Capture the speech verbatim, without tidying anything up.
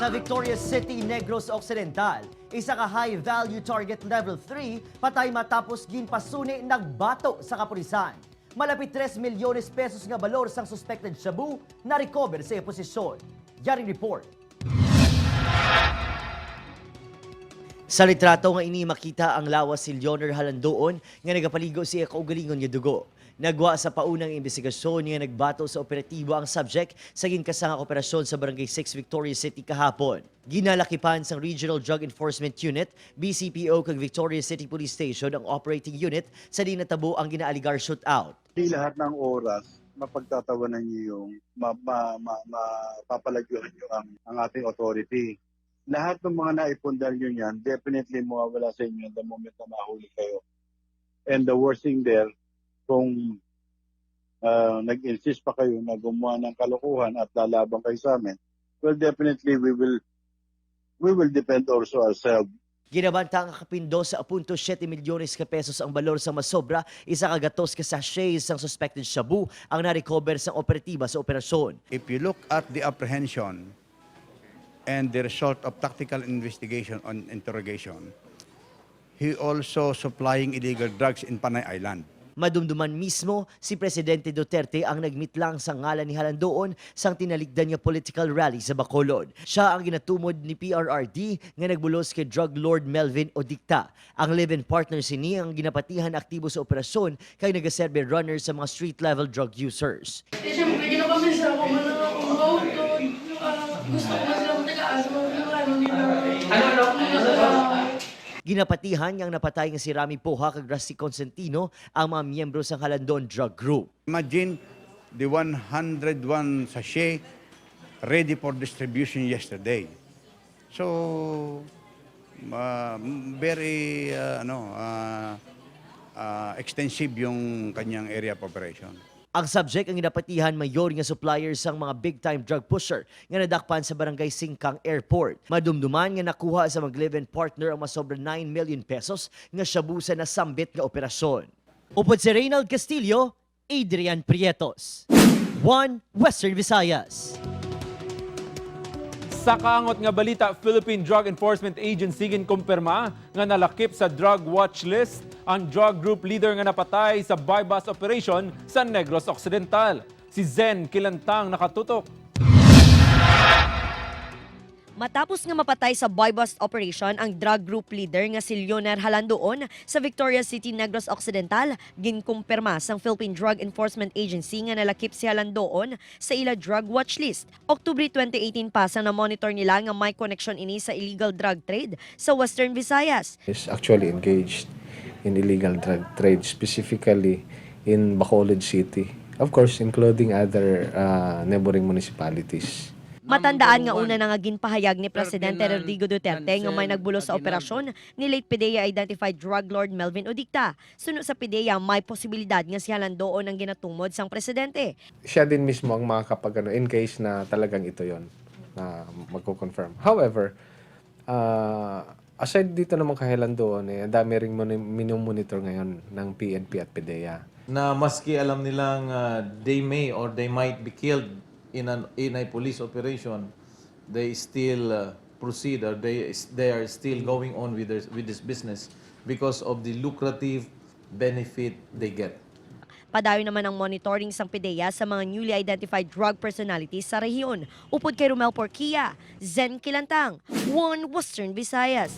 Sa Victorias City, Negros Occidental, isa ka high-value target level three patay matapos ginpasuni nagbato sa kapulisan. Malapit tres milyones pesos nga balor sang suspected shabu na-recover sa iya posisyon. Yaring report. Sa litrato nga ini, makita ang lawas ni Leonor Halandoon nga nagapaligo sa iya kaugalingon nga dugo. Nagwa sa paunang imbestigasyon nga nagbato sa operatibo ang subject sa ginkasangag operasyon sa Barangay six, Victorias City kahapon. Ginalakipan sang Regional Drug Enforcement Unit, B C P O, kag Victorias City Police Station ang operating unit sa diin natabo ang ginaaligar shootout. Di lahat ng oras mapagtatawanan niyo yung ma-, ma-, ma-, mapapalagyuhan niyo ang, ang ating authority. Lahat ng mga naipundar niyo niyan, definitely mawawala sa inyo the moment na mahuli kayo. And the worst thing there, kung, ah, nag-insist pa kayo na gumawa ng kalokohan at lalaban kayo sa amin, well, definitely we will, we will defend also ourselves. Ginabanta nga kapin dos punto siyete milyones ka pesos ang balor sang masobra isa ka gatos ka sachet sang suspected shabu ang na-recover sang operatiba sa operasyon. If you look at the apprehension and the result of tactical investigation on interrogation, he also supplying illegal drugs in Panay Island. Madumduman mismo, si Presidente Duterte ang nagmitlang sa ngalan ni Halandoon sang tinalikdan nga political rally sa Bacolod. Siya ang ginatumod ni P R R D nga nagbulos kay drug lord Melvin Odicta. Ang live-in partner sini ang ginapatihan aktibo sa operasyon kay nagaserbi runner sa mga street-level drug users. Eh, siyempre, ginapaminsan ako man na akong, "Wow, Lord, ah, gusto ko man sila matagaan sa mga plano nila." Ano, ano? Ano, ano? Ginapatihan nga ang napatay nga si Rami Poha kag Rusty Constantino ang mga miyembro sang Halandon Drug Group. Imagine the one hundred one sachet ready for distribution yesterday. So, ah, very, ah, ano, ah, ah, extensive yung kanyang area of operation. Ang subject ang ginapatihan mayor nga supplier sang mga big-time drug pusher nga nadakpan sa Barangay Singkang Airport. Madumduman nga nakuha sa mag-live-in partner ang masobra nine million pesos nga shabu sa nasambit nga operasyon. Upod si Reynald Castillo, Adrian Prietos, One Western Visayas. Sa kaangot nga balita, Philippine Drug Enforcement Agency ginkumpirma nga nalakip sa drug watch list ang drug group leader nga napatay sa buy-bust operation sa Negros Occidental. Si Zen Kilantang nakatutok. Matapos nga mapatay sa buy-bust operation ang drug group leader nga si Leoner Halandoon sa Victorias City, Negros Occidental, ginkumpirma sang Philippine Drug Enforcement Agency nga nalakip si Halandoon sa ila drug watch list. Oktubre twenty eighteen pa sang na-monitor nila nga may koneksyon ini sa illegal drug trade sa Western Visayas. Is actually engaged in illegal drug trade, specifically in Bacolod City. Of course, including other, uh, neighboring municipalities. Matandaan nga una na nga ginpahayag ni Presidente Rodrigo Duterte nga may nagbulos sa operasyon ni late PDEA identified drug lord Melvin Odicta. Suno sa PDEA, may posibilidad nga si Halandoon ang ginatumod sang presidente. Siya din mismo ang makakapag-, ano, in case na talagang ito yon na magko-confirm. However, ah, aside dito naman kay Halandoon, eh, ang dami ring moni-, minomonitor ngayon ng P N P at PDEA. Na maski alam nilang, ah, they may or they might be killed in an, in a police operation, they still, uh, proceed, or they, they are still going on with their, with this business because of the lucrative benefit they get. Padayon naman ang monitoring sang PDEA sa mga newly identified drug personalities sa rehiyon. Upod kay Romel Porquia, Zen Kilantang, One Western Visayas.